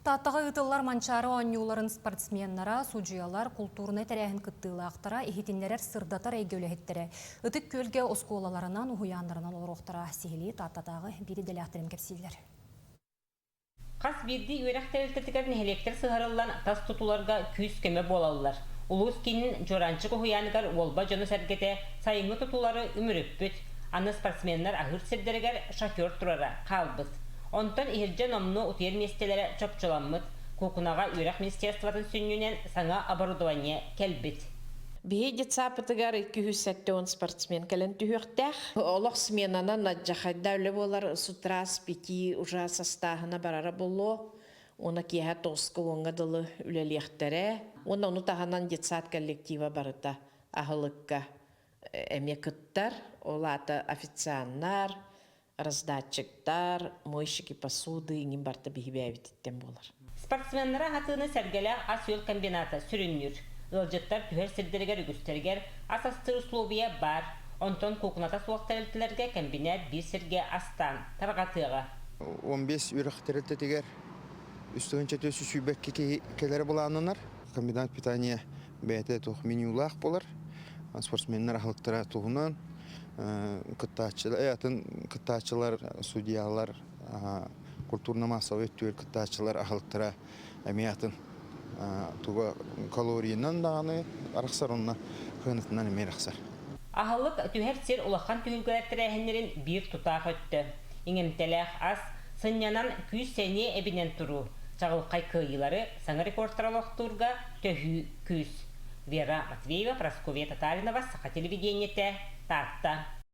Тааттаҕа ыытыллар Манчаары оонньууларын спортсменнара, судьуйалар, култуурунай тэрээһин кыттыылаахтара, иһитиннэрэр сырдатар эйгэ үлэһиттэрэ Ытык Күөлгэ оскуолаларынан, уһуйааннарынан олоруохтара сиһилии Тааттатааҕы биир идэлээхтэрин кэпсииллэр. Хас биирдии үөрэх тэрилтэтигэр нэһилиэктэр сыһарыллан тас тутууларга күүс-көмө буолаллар. Улуус киинин Дьуораанчык уһуйааныгар Уолба дьоно-сэргэтэ сайыҥҥы тутуулары үмүрүппүт, аны спортсменнар аһыыр сирдэригэр шофер турара хаалбыт. Онтон иһирдьэ номнуо утуйар миэстэлэрэ чопчуламмыт, куукунаҕа үөрэх министерствотын сүнньүнэн саҥа оборудование кэлбит. Биһи детсапытыгар 270 спортсмен кэлэн түһүөхтээх. Олох сменанан адьахайда үлэ буолар с утра с пяти уже састааһына барара буолуо. Уонна киэһэ тоҕуска уоҥҥа дылы үлэлиэхтэрэ. Уонна ону таһынан детсад коллектива барыта аһылыкка эмиэ кыттар. Ол аата официаннар, раздатчиктар, мойщики посуды иҥин барыта биһи бэйэбититтэн буолар. Спортсменнары аһатыыны Сэргэлээх ас-үөл комбината сүрүннүүр. Ыалдьыттар түһэр сирдэригэр үгүстэригэр ас астыыр услуобуйа баар. Онтон куукуната суох тэрилтэлэргэ кэмбинээт биир сиргэ астаан тарҕатыаҕа. 15 үөрэх тэрилтэтигэр 3 киһи киһи кэлэрэ былааннанар. Комбинат питания бэйэтэ туох менюлаах буолар. Спортсменнар аһылыктара туһунан кыттааччылар, атын кыттааччылар, судьялар, культурно-массовай өттүгэр кыттааччылар аһылыктара эмиэ атын туга калорийынан даҕаны арахсар уонна кыанытынан эмиэ арахсар. Аһылык түһэр сир улахан түһүлгэлэр тэрээһиннэрин биир тутаах өттө. Иҥэмтэлээх ас, сынньанан күүс-сэниэ эбинэн туруу, чаҕылхай кыайыылары саҥа рекордтары олохтуурга төһүү күүс. Вера Матвеева, Прасковья Татаринова, Саха телевидениетэ, Таатта.